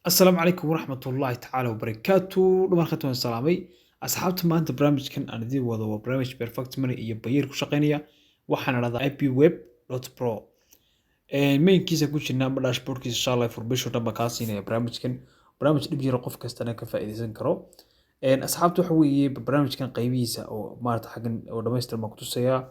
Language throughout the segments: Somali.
Asalaamu calaykum waraxmatullaahi tacaala wabarakaatu. Dhamaan khadka waan salaamay, asxaabta. Maanta barnaamijkan aan idiin wado waa barnaamij Perfect Money iyo Payeer ku shaqeynaya. Waxaan idhahdaa ipweb.pro. Mainkiisa ku jirnaa ama dashboardkiisa. Insha Allah information dhan baan kaa siinaya. Barnaamijkan barnaamij dhib yaro, qof kastana ka faa'iidaysan karo. Asxaabta, waxa weeye barnaamijkan qaybihiisa oo maarata xaggan oo dhammaystiran baan ku tusayaa,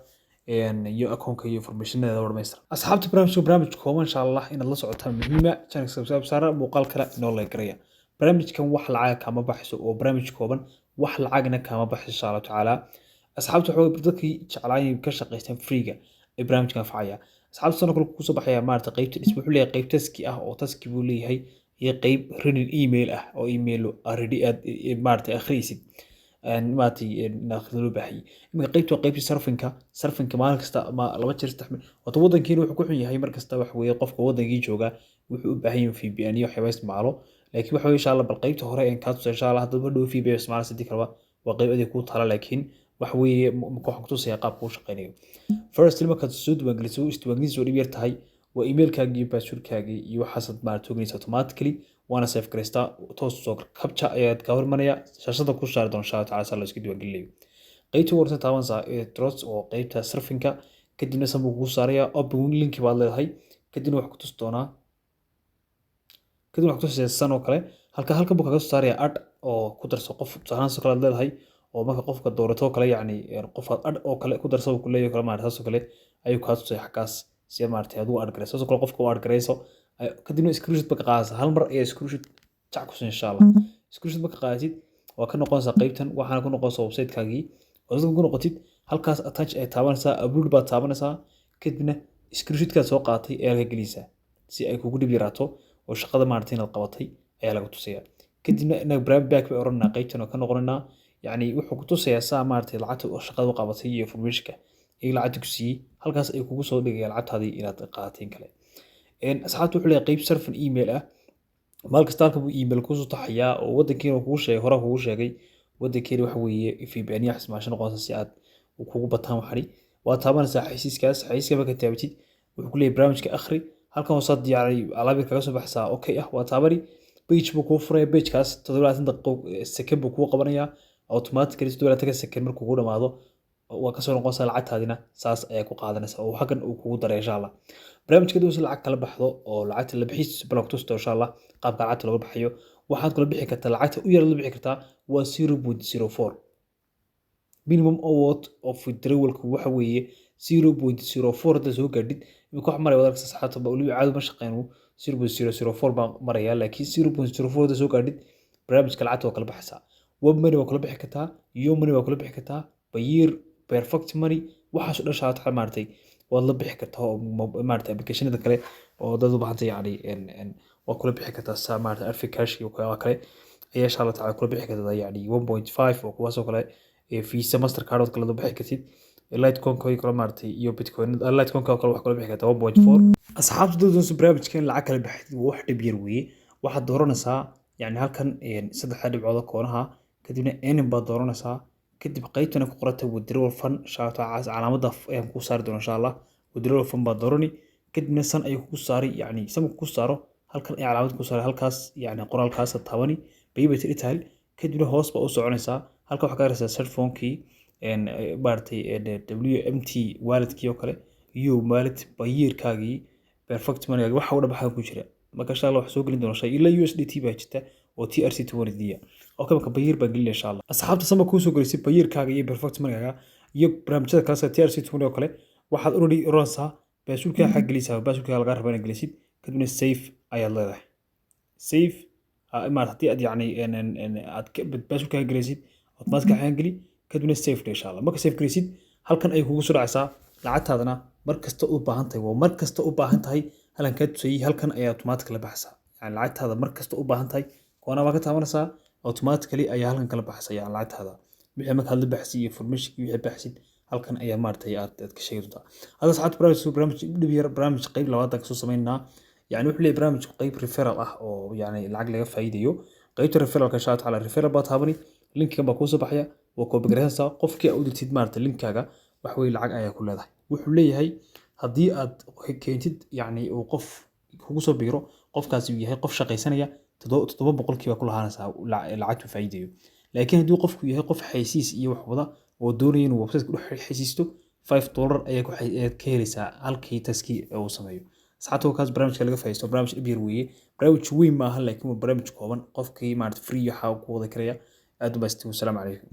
iyo akoonka iyo informationadeeda oo dhammaystiran. Asxaabta, barnaamijka barnaamij kooban, insha Allah inaad la socotaan muhiima. Channel subscribe saara, muuqaal kale inoo like garaya. Barnaamijkan wax lacag kama baxayso oo barnaamij kooban, wax lacagna kama baxayso, insha Allah tacaala. Asxaabta, waxa weeye dadkii jeclaayeen ka shaqaystaan freega ee barnaamijkan anfacaya. Asxaabta, sidoo kale kusoo baxaya maarata qaybta dhisme. Wuxuu leeyahay qayb task ah oo task buu leeyahay, iyo qayb reading email ah oo email already aad maarata akhriyaysid, maaragtay in loo baahayay. Iminka qaybta waa qaybtii surfingka. Surfingka maalin kasta ama laba jeer, saddex. Wato wadankiina wuxuu ku xun yahay mar kasta waxa weeye qofka wadankii jooga wuxuu u baahan yahay VPN iyo waxyaaba isticmaalo. Laakiin waxa weye, insha Allah, bal qaybta hore een kaa tusa, insha Allah. Haddaba dhow VPN isticmaala sidii kaleba waa qayb adeeg kuu tala, laakiin waxa weeye waxaan kutusaya qaabka uu shaqeynayo. First, markaad soo diiwaangeliso, isdiiwaangelintiisa waa dhib yar tahay. Waa emailkaagii iyo passwordkaagii iyo waxaasaad maarata oganaysa automatically, waana save garaystaa toos soo captcha ayaad kaa hormanaya shaashada ku saari doona, insha Allah taala, saa loo iska diiwaangelinayo. Qaybta ugu horeysa taabanaysaa ee trots oo qaybta surfingka. Kadibna san buu kugu saaraya, open link baad leedahay. Kadibna wax ku tusi doonaa, kadibna wax ku tusaya san oo kale. Halkan buu kaga soo saaraya add oo ku darso qof tusaalahaan soo kale aad leedahay, oo marka qofka doorato kale, yacni qof aad add oo kale ku darso ku leeyahay kale, maarata saas oo kale ayuu kaa tusaya xaggaas si maarata aad ugu add garayso. Saas oo kale qofka u add garayso. Kadibna screenshot ba ka qaadaysa. Hal mar ayaa screenshot jac kusin, insha Allah. Screenshot ba ka qaadatid, waa ka noqonaysaa qaybtan, waxaana ku noqonaysaa website-kaagii oo dadka ku noqotid. Halkaas attach ay taabanaysaa, upload baad taabanaysaa. Kadibna screenshotkaad soo qaadatay ayaa laga gelinaysaa si ay kugu dhib yaraato oo shaqada maarata inaad qabatay ayaa laga tusaya. Kadibna inaga barnaamij back bay oranaa, qaybtan oo ka noqonanaa. Yacni wuxuu ku tusayaa saa maarata lacagta oo shaqada u qabatay iyo informationka iyo lacagta ku siiyey. Halkaas ayuu kugu soo dhigaya lacagtaadii inaad qaadateen kale. Asxaabta, wuxuu leeyahay qayb surfing email ah. Maal kasta halka buu email kusoo taxayaa oo wadankiina kugu sheegay, hore kugu sheegay. Wadankeena waxa weeye VPN ya isticmaasho noqonaysa si aad kugu bataan. Waxani waa taabanaysaa xaysiiskaas. Xaysiiska markaad taabatid, wuxuu ku leeyahay barnaamijka akhri. Halkan hoosaad diyaaray alaabir kaga soo baxsaa. Okay ah, waa taabani, page buu kuu furaya. Pagekaas 27 daqiiqo second buu kuu qabanayaa automatically. 27 second markuu ku dhamaado, waa kasoo noqonaysaa, lacagtaadina saas ayaa ku qaadanaysaa oo xaggan uu kugu daray, insha Allah. Barnaamijka dib lacag kala baxdo oo lacagta la bixiis bal tusto, insha Allah, qaabka lacagta looga baxayo. Waxaad kula bixi kartaa lacagta u yar la bixi kartaa waa 0.04. Minimum award of withdrawalku waxa weeye 0.04. Hadda soo gaadhid imika wax maraya wadarka saxaabta ba weliba caadi ma shaqeynu, 0.004 baan maraya, laakiin 0.04 hadda soo gaadhid, barnaamijka lacagta waa kala baxaysaa. Web Money waa kula bixi kartaa, Yo Money waa kula bixi kartaa, Payeer, Perfect Money, waxaas oo dhan shaata maaragtay waad la bixi kartaa, oo maaragtay applicationada kale oo dad u baahantay, yacni waa kula bixi kartaa. Saa maaragtay AdvCash iyo kuwa kale ayaa, insha Allah taala, kula bixi kartaa, yacni 1.5 oo kuwaas oo kale, Visa, Mastercard oo kale la bixi kartid, Litecoin oo kale maaragtay iyo Bitcoin. Litecoin oo kale wax kula bixi kartaa 1.4. Asxaabta, dad doonaysa barnaamijka in lacag kala baxid, waa wax dhib yar weeye. Waxaad dooranaysaa yacni halkan saddexda dhibcood koonaha, kadibna earning baad dooranaysaa. Kadib qaybtana ku qorata withdrawal fund, insha Allah taala calaamadda ayaan kuu saari doona, insha Allah. Withdrawal fund baad doorani, kadibna san ayuu kugu saaray. Yacni san kugu saaro, halkan ay calaamad ku saaray, halkaas yacni qoraalkaas taabani, payment detail. Kadibna hoos baa u soconaysaa. Halka waxaa ka arkaysaa cellphone-kii, maaragtay WMT wallet-kii oo kale iyo wallet Payeer-kaagii, Perfect Money-gaagi, waxa u dhan baxaa ku jira. Marka insha Allah waxaa soo gelin doona shay ilaa USDT baa jirta oo TRC20 ah. Okay, marka Payeer baan gelinaya, insha Allah. Asxaabta, sama kuu soo gelisay Payeerkaaga iyo Perfect Money-gaaga iyo barnaamijyada kale sida TRC20 oo kale, waxaad already oranaysaa passwordkaa xag gelinaysaa, passwordkaa lagaa rabaa inaad gelisid. Kadibna save ayaad leedahay. Save maarata haddii aad yacni aad passwordkaaga gelisid, automatic xagan geli, kadibna save dhe, insha Allah. Marka save gelisid, halkan ay kugu soo dhacaysaa lacagtaadana. Mar kasta u baahan tahay, waa mar kasta u baahan tahay, halkan kaa tusayay, halkan ayaa automatic la baxaysaa. Yani lacagtaada mar kasta u baahan tahay, koona baa ka taabanaysaa, automatically ayaa halkan kala baxaysa. Yani lacagtaada wixii markaad la baxsid iyo information wixii baxsid, halkan ayaa maaragtay aad ka sheegi doontaa. Hadda asxaabta, barnaamij dhib yar, barnaamij qayb labaad aan kasoo sameynaa. Yani wuxuu leeyahay barnaamijku qayb referral ah oo yani lacag laga faa'iidayo. Qaybta referralka, insha Allah taala, referral baa taabani, linkigan baa kuusoo baxaya, waa copy garaysanaysaa. Qofkii aad u dirtid maaragtay linkaaga, wax weeye lacag ayaa ku leedahay. Wuxuu leeyahay haddii aad keentid, yacni uu qof kugu soo biiro, qofkaasi uu yahay qof shaqaysanaya, 7% ku lahaanaysaa lacagtu faa'iidayo. Laakiin haddii qofku yahay qof xaysiis iyo wax wada oo doonaya inuu website ku dhex xaysiisto, $5 ayaa ku ayaad ka helaysaa halkii task-i uu sameeyo. Asxaabta, kaas barnaamijka laga faa'iidaysto. Barnaamij dhib yar weeye, barnaamij weyn maaha, laakiin waa barnaamij kooban. Qofkii maarata free waxaa ku wada karaya. Aad u baastii. Wasalaamu calaykum.